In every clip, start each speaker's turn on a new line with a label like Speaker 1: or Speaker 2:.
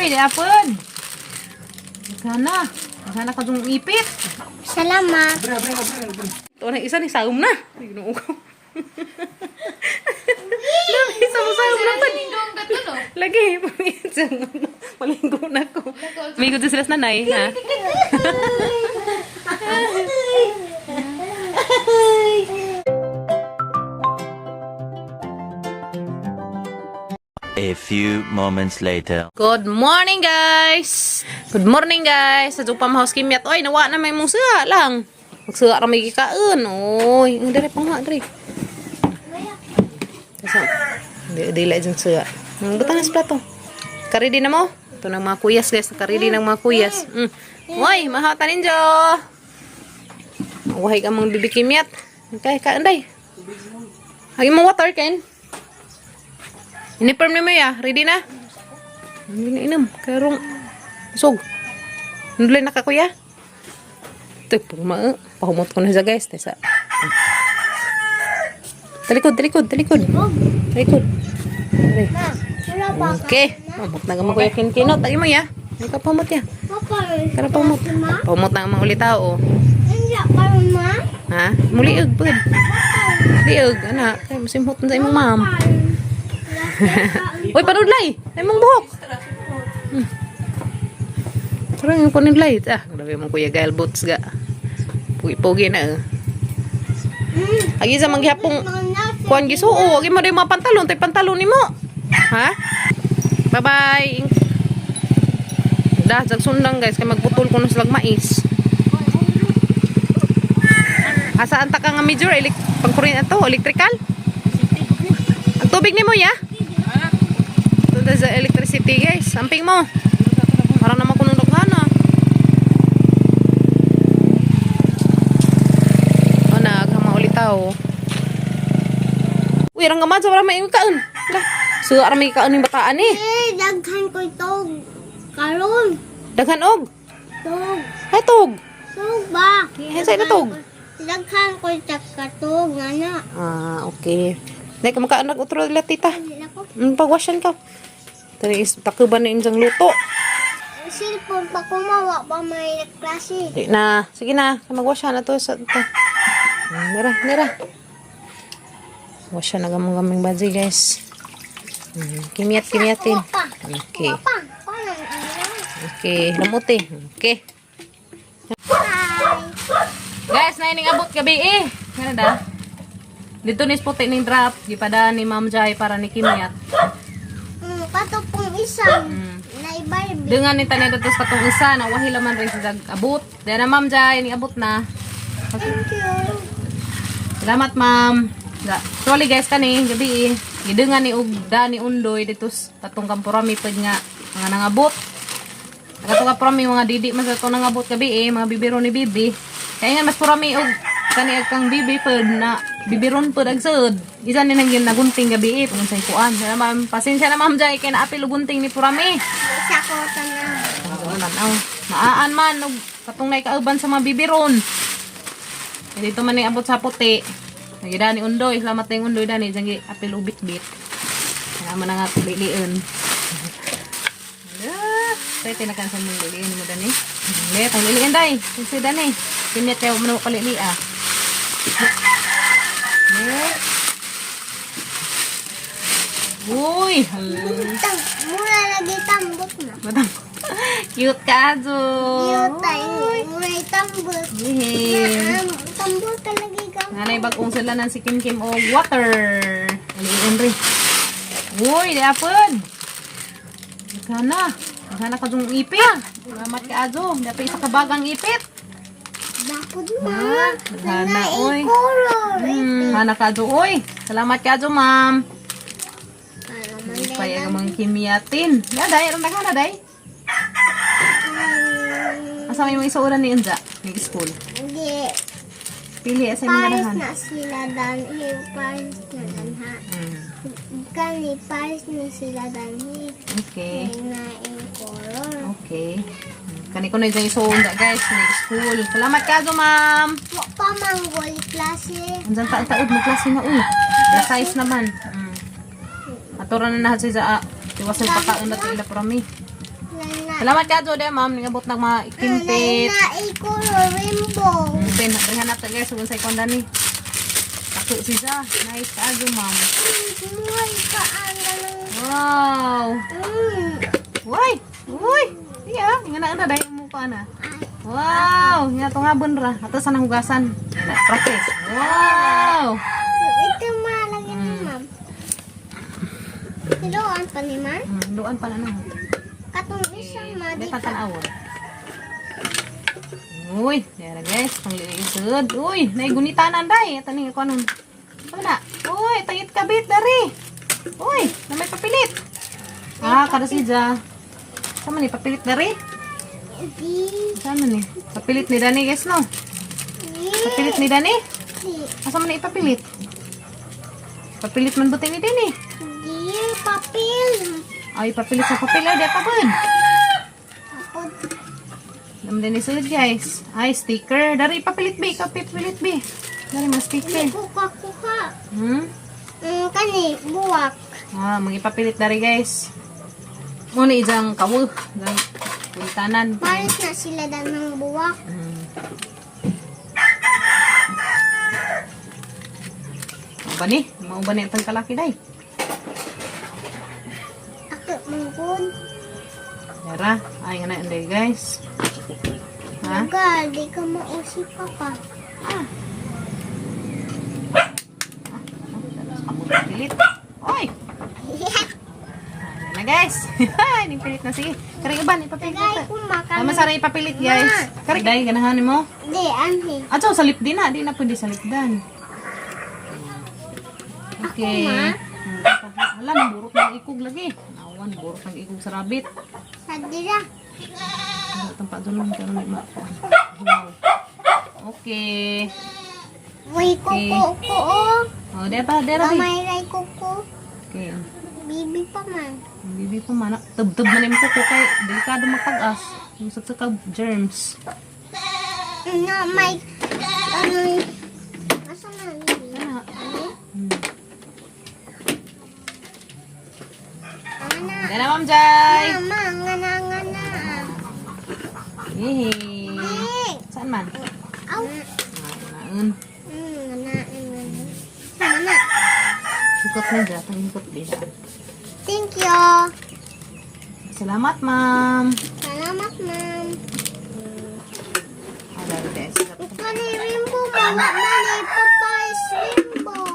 Speaker 1: Uy, di apod. Sana. Sana ka dong ipit.
Speaker 2: Salamat.
Speaker 1: Ito na isa ni saum na. Ginoo ko. Lagi sa saum na pa. Lagi malinggo na ko. May good sila sa nanay, ha?
Speaker 3: A few moments later.
Speaker 1: Good morning, guys! Good morning, guys! Sa Jupam House Kimyat. Oy, nawa na may mong suha lang. Magsuha ra may gikaon. Oy, ang dere pang dere. Asa? Di dili dyan suha. Ang butang sa plato. Karidi na mo. Ito ng mga kuyas, guys. Karidi ng mga kuyas. Oy, mahata ninyo. Wahay ka mong bibi Kimyat. Okay, kaanday. Hagi mo water, Ken. Uniform na mo ya. Ready na? Hindi na inom. Karong sog. Nudlay na ka, kuya. Ito, puma. Pahumot ko na siya, guys. Tesa. Talikod, talikod, talikod. Talikod. Dali.
Speaker 2: Ma, wala pa ka.
Speaker 1: Okay. Pahumot na ka mo, kuya Kinkinot. Tagi mo, ya. Ay ka, pahumot ya.
Speaker 2: Papa,
Speaker 1: Tara, pahumot. Pahumot na ang mga ulit tao.
Speaker 2: Hindi pa rin, ma.
Speaker 1: Ha? Muliog, pud. Liog, anak. Kaya masimhot na sa imong ma'am. Uy, panudlay! Ay mong buhok! Parang yung panudlay. Ah, grabe mong kuya Gael Boots ga. Pugi-pugi na eh. Agi sa manghapong kuan gisuo, agi mo rin mga pantalon, tay pantalon nimo. Ha? Bye-bye. Dah, jag sundang guys kay magputol ko na silag mais. Asa anta ka nga major elek pangkurin ato electrical? Ang tubig nimo ya? Ito sa electricity guys. Amping mo. Parang naman kunong daghan ah. O na, aghama ulit tao. Uy, rang gamad sa parang may kaon. Lah, suwa ra may kaon yung bataan eh.
Speaker 2: Eh, daghan ko ito. Karon.
Speaker 1: Daghan og.
Speaker 2: Tog.
Speaker 1: Hay tog.
Speaker 2: Tog ba?
Speaker 1: Hay sa ina tog.
Speaker 2: Daghan ko ito katog. Nga
Speaker 1: Ah, okay. Dai ka makaan nag utro ila tita.
Speaker 2: na. Ako.
Speaker 1: Pagwasyan ka. Tani is takuban na imong luto.
Speaker 2: Cellphone pa kumawa pa may klase.
Speaker 1: Di na. Sige na, magwasyan na to sa to. Nira, nira. Wasyan na gamong gaming baji, guys. Kimiyat, kimiyatin.
Speaker 2: Pa.
Speaker 1: Okay.
Speaker 2: Pa. Paano? Ano?
Speaker 1: Okay, lamuti. Okay.
Speaker 2: Bye.
Speaker 1: Guys, naining abot gabi eh. Nga na da? Dito ni puti ning drop. Gipadaan ni Ma'am Jai para ni Kimyat.
Speaker 2: Katong isang. Na Barbie.
Speaker 1: Dungan ni tanay datos katong isa na wahi laman rin sa abot. Dahil na Ma'am Jai, ning abot na.
Speaker 2: Thank you.
Speaker 1: Salamat, ma'am. Da. Sorry guys kani gabi eh. Gidungan ni og Dani Undoy dito sa katong kampurami pud nga mga nangabot. Katong kampurami mga didi man sa atong nangabot gabi eh, mga bibiro ni Bibi. Kaya nga mas purami og kani ag kang Bibi pud na bibiron pud ag sud. Isa ni nang nagunting gabi eh pag unsay kuan. Sana ma'am, pasensya na ma'am Jai kay naapil og gunting ni purami.
Speaker 2: Isa ko tanaw.
Speaker 1: Tanaw. Maaan man og katong naikauban sa mga bibiron. Eh, dito man ni abot sa puti. Lagi dani undoy, salamat tayong undoy dani diyan gi apil ubit bit. Kaya man na nga liliun. Ala, tay tinakan sa mong liliun mo dani. Le, tang liliun day. Kasi dani. Kinyat tayo mo palili ah. Le. Uy, hala.
Speaker 2: Tang, mura lagi tambok na.
Speaker 1: Madam. Cute ka, Azo.
Speaker 2: Cute tayo. Mura tambok.
Speaker 1: Yehey.
Speaker 2: Na, tambok ka lagi ka.
Speaker 1: Nanay bagong sila ng si Kim Kim og water. Aliin rin. Uy, di apod. Sana. Sana ka dong ipit. Salamat ka, Azo. Dapat isa ka bagang ipit.
Speaker 2: Bakod ma.
Speaker 1: Ah, Sana, oy.
Speaker 2: Color.
Speaker 1: Sana ka, Azo. Uy, salamat ka, Azo, ma'am.
Speaker 2: Para man
Speaker 1: Payag ang mga kimiyatin. Ya, day. Aron na day. Asa may mga isuuran ni Unja? Ni school.
Speaker 2: Hindi.
Speaker 1: Pili, asa yung mga
Speaker 2: Paris
Speaker 1: ganahan.
Speaker 2: na sila danhi. Paris na danha. Kani Paris na sila danhi.
Speaker 1: Okay.
Speaker 2: Na in color.
Speaker 1: Okay. Kani ko na yung isuon da guys, ni school. Salamat ka, Azo, ma'am.
Speaker 2: Wa pa manggol klase.
Speaker 1: Andiyan ta taod mo klase na uy. La size naman. Ato ra na nahat sa ah, tiwasan pakaon na ila prami.
Speaker 2: Na
Speaker 1: Salamat ka Jode, ma'am. Ningabot ng mga kimpit.
Speaker 2: Na color rainbow.
Speaker 1: Open, hanap ta guys, kung sa ikon dani. Ako siya. Nice kaayo, ma'am.
Speaker 2: Muhay ka ang ganun.
Speaker 1: Wow. Uy! Uy! Iya, nga na na dahil mo pa na. Wow! Nga to nga ra. Ato sa nanghugasan. Na, practice. Wow!
Speaker 2: Ito malagyan ni ma'am. Tiloan pa ni ma'am.
Speaker 1: Doon pala na.
Speaker 2: Katong isang
Speaker 1: Hindi
Speaker 2: madi
Speaker 1: pa
Speaker 2: ka.
Speaker 1: tanawon. Uy, dara guys, pangliisod. Uy, naigunitanan day. Ito ni ko anong. Wala. Uy, tangit kabit dari. Uy, na may papilit. Ah, kada si Ja. Sama ni papilit dari?
Speaker 2: Di.
Speaker 1: Sama ni? Papilit ni Dani guys no.
Speaker 2: Di.
Speaker 1: Papilit ni Dani?
Speaker 2: Di.
Speaker 1: Asa man ni ipapilit? Papilit man buti ni Dani.
Speaker 2: Di. Papel.
Speaker 1: Ay, papilit sa papel. Ay, di pa bud.
Speaker 2: Tapos,
Speaker 1: Alam din ni sulod guys. Ay, sticker. Dari ipapilit bi. Kapipilit bi. Dari mga sticker.
Speaker 2: kuka-kuka.
Speaker 1: Hmm?
Speaker 2: Kani, buwak.
Speaker 1: Ah, mga ipapilit dari guys. Muna ijang kawo. Ijang puntanan.
Speaker 2: Paris na sila dan ng buwak.
Speaker 1: Mao ba ni? Mao ba ni itong kalaki day?
Speaker 2: Ako, mungkod.
Speaker 1: Yara. Ay, nga na yun guys. Ha?
Speaker 2: Lugar, di ka mausi papa.
Speaker 1: Pilit. Oy! Ayan na guys. Nipilit na sige. Kari uban ipapilit
Speaker 2: Tagay
Speaker 1: na.
Speaker 2: ko makan.
Speaker 1: Tama sara ipapilit guys. Kari day ganahan nimo.
Speaker 2: Di, anhi.
Speaker 1: Ato sa lipdi na, di na pwede sa lipdan. Okay.
Speaker 2: Ako, ma?
Speaker 1: Hala, nang burot ng ikog lagi. Awan, burot ng ikog sa rabbit.
Speaker 2: Sa dira.
Speaker 1: Ano itong padulong pero may makuha. Wow. Okay.
Speaker 2: Uy, kuko ko, oh.
Speaker 1: Oh, di pa, di rabi.
Speaker 2: Gamay ray kuko.
Speaker 1: Okay.
Speaker 2: Bibi pa man.
Speaker 1: Bibi pa man. Tub-tub man yung kuko kay delikado magtag-as. Yung sa germs.
Speaker 2: No, may, ano, asa na, bibi?
Speaker 1: Ano?
Speaker 2: Ano? Ano?
Speaker 1: Yan na, Ma'am Jai.
Speaker 2: Mama, ngana, ngana.
Speaker 1: Yehey.
Speaker 2: Eh,
Speaker 1: Saan man?
Speaker 2: aw.
Speaker 1: Naun.
Speaker 2: Ngana, ngana. Ngana.
Speaker 1: Hikot na dyan. Ang hikot din.
Speaker 2: Thank you.
Speaker 1: Salamat, ma'am.
Speaker 2: Salamat, ma'am.
Speaker 1: Ala, guys.
Speaker 2: Kani rainbow, mawa man eh, paparis rainbow.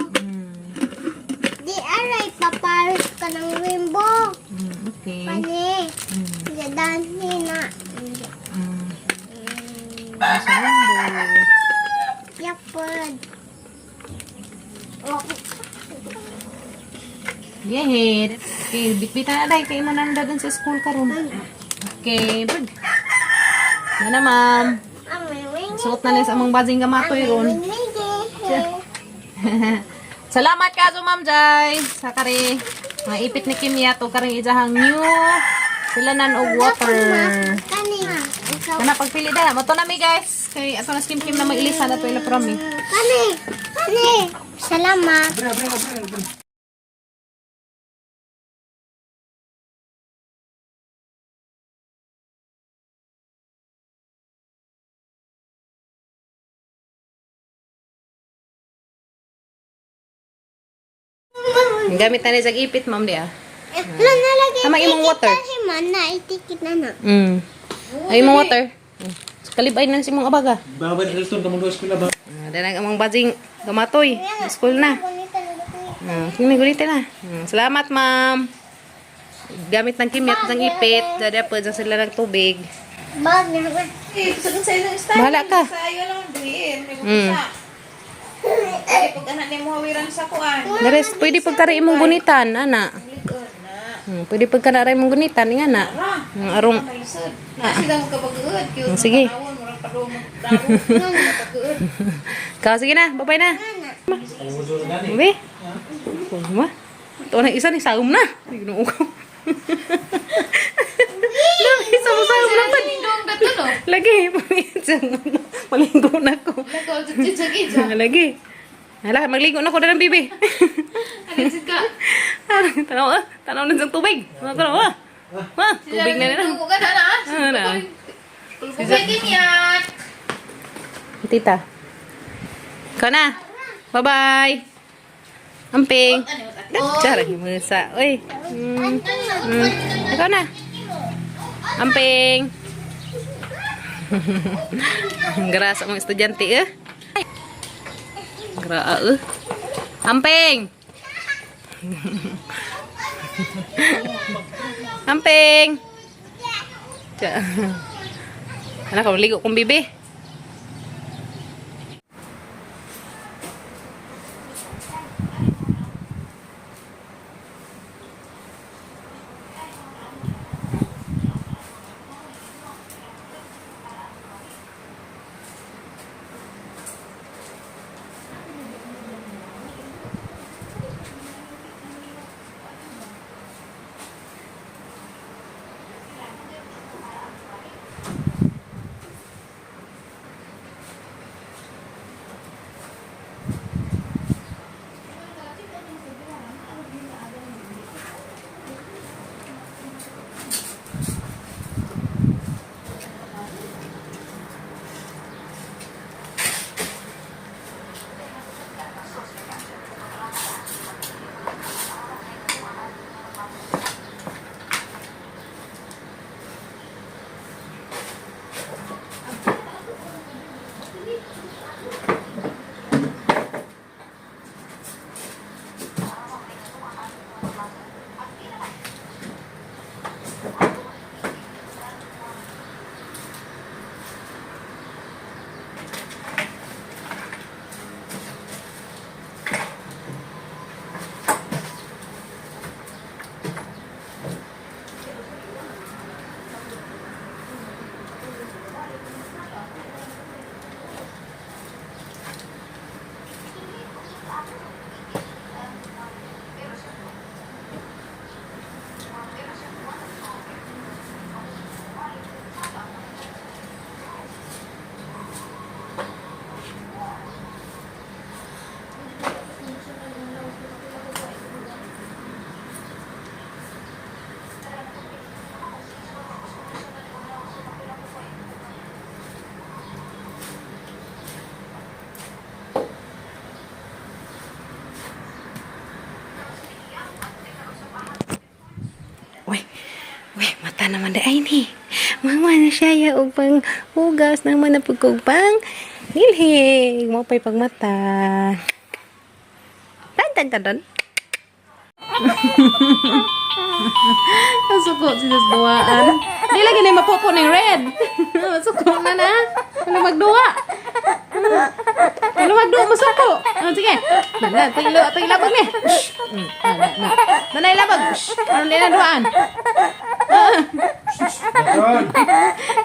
Speaker 2: Di aray, paparis ka ng rainbow.
Speaker 1: Okay.
Speaker 2: Pani, gadanhi na.
Speaker 1: Sa rainbow.
Speaker 2: Yapod. Oh,
Speaker 1: Yehey. Okay, bitbitan na dahil. Kayo mo na dun sa school karon. Okay, bird. Yan na, ma'am. Suot na niya sa among bazing gamatoy ron. Salamat ka Ma'am Jai. Sa kare. Mga ipit ni Kim yato karing ijahang new sulanan og water.
Speaker 2: Kani, ikaw.
Speaker 1: Kana pagpili na. Mato na mi guys. Kay ato na si Kim Kim na mag-ilisan ato ila promi.
Speaker 2: Kani, kani. Salamat.
Speaker 1: Ang gamit na ni sa ipit ma'am di ah.
Speaker 2: Eh, Wala na lagi.
Speaker 1: Tama, imong water.
Speaker 2: Man, na itikit na na.
Speaker 1: Ay imong water. Kalibay na si imong abaga.
Speaker 4: Bawal Hilton ka mong eskwela ba?
Speaker 1: Ah, danag among bazing gamatoy. School na. Kini gulite na. Salamat ma'am. Gamit ng kimyat ng ipit, dada po dyan sila ng tubig.
Speaker 2: Bag na.
Speaker 1: Bahala ka.
Speaker 5: Sayo lang duhin, may kusa. Ay, pag anak niya mo hawiran sa kuan.
Speaker 1: Dares, pwede pagkara imong gunitan, ana. Pwede pagkara imong gunitan, nga na. Arong
Speaker 5: Lisod. Na sila mo kabaguod, cute.
Speaker 1: Sige.
Speaker 5: Tanawon, murag padung daro. Kabaguod.
Speaker 1: Ka, sige na, babay na. Ubi. Ma. Ito na isa ni saum na. Ginoo ko. Lagi isa mo saum na pa.
Speaker 5: Dong gatulo.
Speaker 1: Lagi, maligo na ko.
Speaker 5: Nako, jud jud.
Speaker 1: Lagi. Hala, magligo na ko na ng bibi.
Speaker 5: Ano ka?
Speaker 1: Tanaw, ah. Tanaw na sa tubig. Tanaw, ah. Ha, tubig na na.
Speaker 5: Tugo ka na na.
Speaker 1: Ano na?
Speaker 5: Kulbugay niya.
Speaker 1: Tita. Ikaw na. Bye-bye. Amping. Chara, musa. Uy. Ikaw na. Amping. Grasa mga estudyante eh. Gra eh. Amping. Amping. Tsa. Anak, ligo kong bibi. Uy, uy, mata naman di ay ni. Mama na siya ya og pang hugas naman na pagkugpang nilhig. Mo pa'y pagmata. Tan tan tan tan. Masuko si Sus duaan. Di lagi na mapupo ng red. Masuko na na. Ano magduwa? Ano magduwa masuko? Ano sige. Na, tinglo, tinglo ni. Na, na, na. Nanay labag. Ano na duaan?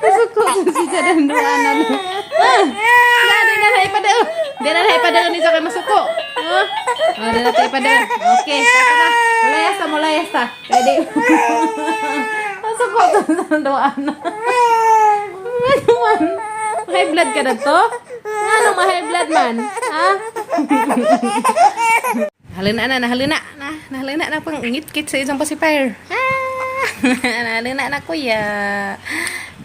Speaker 1: Masuko si Jadan duaan na. Na, di na na ipadao. Di na na ipadao ni sa kay masuko. Ah, di na tayo ipadao. Okay, tara. Mulay asta, mulay asta. Pwede. Masuko sa duaan na. Ano man? High blood ka na to? Ano ma-high blood man? Ha? Halina na, nahalina na. Nahalina na pang ngit-kit sa isang pacifier. Ah! Nahalina na kuya.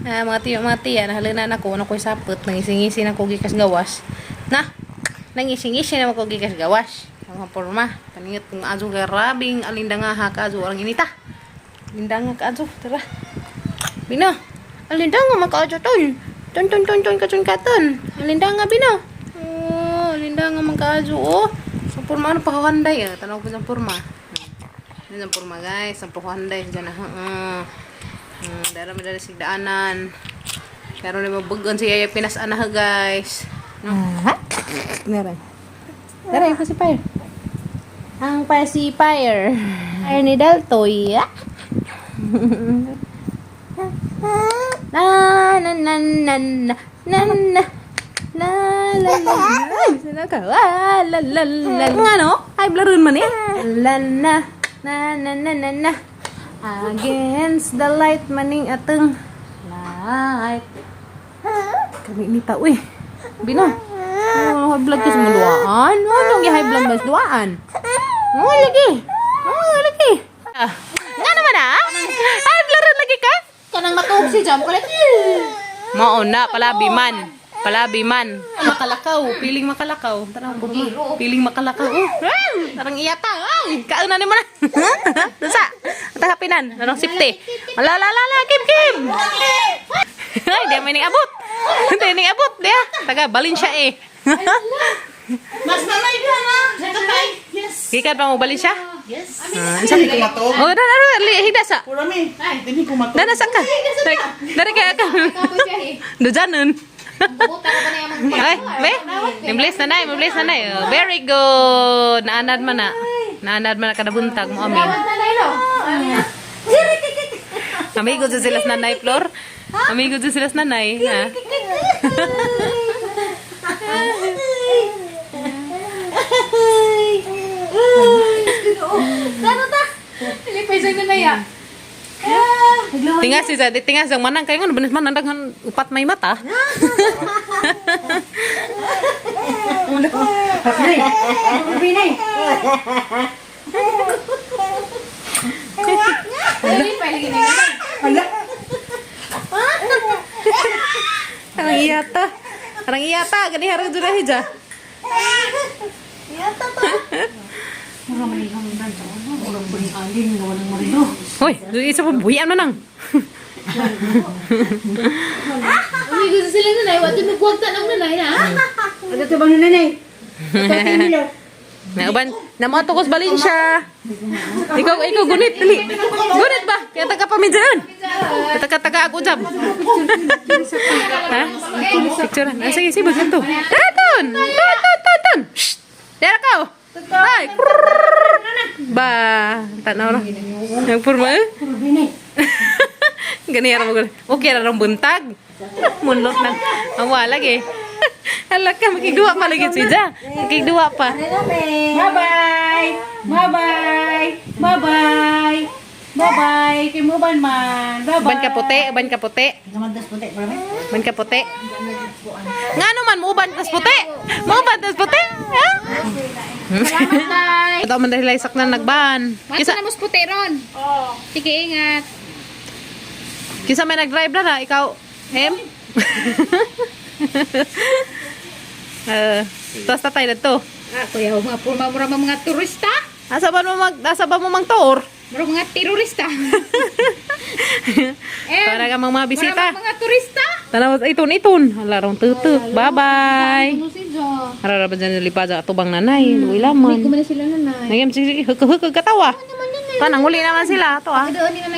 Speaker 1: Ah, mga tiyo, mga tiya, nahalina na ko. Ano ko'y sapot. Nangising-ngisi na ko gikas gawas. Na! Nangising-ngisi na ko gikas gawas. Ang mga porma. Kaningat kung azo garabing alindanga ha ka azo. Orang inita. Alindanga ka azo. Tara. Bino. Alindanga maka azo ton. Ton ton ton ton katon katon. Alindanga bino. Oh, alindanga maka azo oh. Sa porma ano pakakanday ah. Tanaw ko sa porma. Yan ang porma guys. Ang pakakanday dyan ah. Dara mo dara sigdaanan. Pero na mabugon siya yung Pinas ana guys. Ah, meron. Dara yung pacifier. Ang pacifier. Fire ni Daltoy. Ah. Na na na na na na na na la la. Ay, sino ka? Ah, la la la. Nga no? Ay, blaroon man eh. La na na na na na na. Against the light maning ateng light. Kami ni ta uy. Bino. Oh, high blood ka sa mga duaan. Ano ang high blood mas duaan? Oh, lagi. Oh, lagi. Ah, nga naman ah. High
Speaker 5: Kanang matuog si Jam. Kulit.
Speaker 1: Mao na palabi man. Palabi man. Makalakaw, piling makalakaw. Tara, kurma. Piling makalakaw. Oh, ah, tarang iyata. Ay, kauna ni mo na. Dasa. Atakapinan. Anong sipte? Wala la la la, kim kim. Ay, di man ning abot. Di ning abot, di ah. Taga balin siya eh.
Speaker 5: Mas nanay ka na. Nakatay. Yes.
Speaker 1: Gikan pa mo balin siya?
Speaker 5: Yes.
Speaker 1: Ah, isa. Oh, dana dana, higda sa.
Speaker 4: Purami, dili ko matog.
Speaker 1: Dana saan ka? Dari kaya ka. Dojanon. Ay, be? Imbles na nay, imbles na nay. Oh, very good. Naanad man na. Naanad man na kada buntag mo amin. Amigo dyan sila sa nanay, Flor. Amigo dyan sila sa nanay. Ha? Tingas si Zadi, tingas ang manang. Kaya nga, banis manang, daghan upat may mata. Arang iyata. Arang iyata. Gani harang dyan hija. Hoy, isa pa buhian man ang.
Speaker 6: Uy, gusto sila nanay. Wati magwagta ng nanay na.
Speaker 1: Nauban, namoto ko sa Valencia. Ikaw, ikaw, gunit, dali. Gunit ba? Kaya taga pa minsan. Taga taga ako jam. Ha? Picture. Ah, sige, sige, bagan to. Taton! Taton, taton! Shh! Dara ka. Oh. Ay! Ba, tanaw ra. Nagpurma eh? Gani ra mo. Okay ra rong buntag. Munlot na. Ang wala lagi. Hala ka, makigduwa pa lagi si Ja. Makigduwa pa.
Speaker 5: Bye-bye. Bye-bye. Bye-bye. Bye-bye. Kay mo ban man. Bye-bye.
Speaker 1: Ban ka puti, ban ka puti. Ban ka puti. Nga naman, muuban tas puti. Muuban tas puti. Ha?
Speaker 6: Salamat, tay.
Speaker 1: Ito man dahil isak na nagban.
Speaker 6: Kisa
Speaker 1: Kisa,
Speaker 6: na mas puti ron. Sige, ingat.
Speaker 1: kisa may nag-drive na na, ikaw, Em? Eh, tas tatay na to.
Speaker 6: Ah, kuya, mga purma mura mga turista.
Speaker 1: Asa ba mo mag asa ba mo mang tour?
Speaker 6: Mura mga terorista. Eh,
Speaker 1: Para ka mang mga bisita.
Speaker 6: Mura mga turista.
Speaker 1: Tanaw iton iton. Hala rong tutu. Bye-bye.
Speaker 6: Ano si Jo?
Speaker 1: Harara ba dyan nilipad sa atubang nanay? Luwi laman.
Speaker 6: Kumana sila nanay.
Speaker 1: Nagyam sige sige hukog katawa. Tanang uli naman sila to ah.
Speaker 6: Doon ni nanay.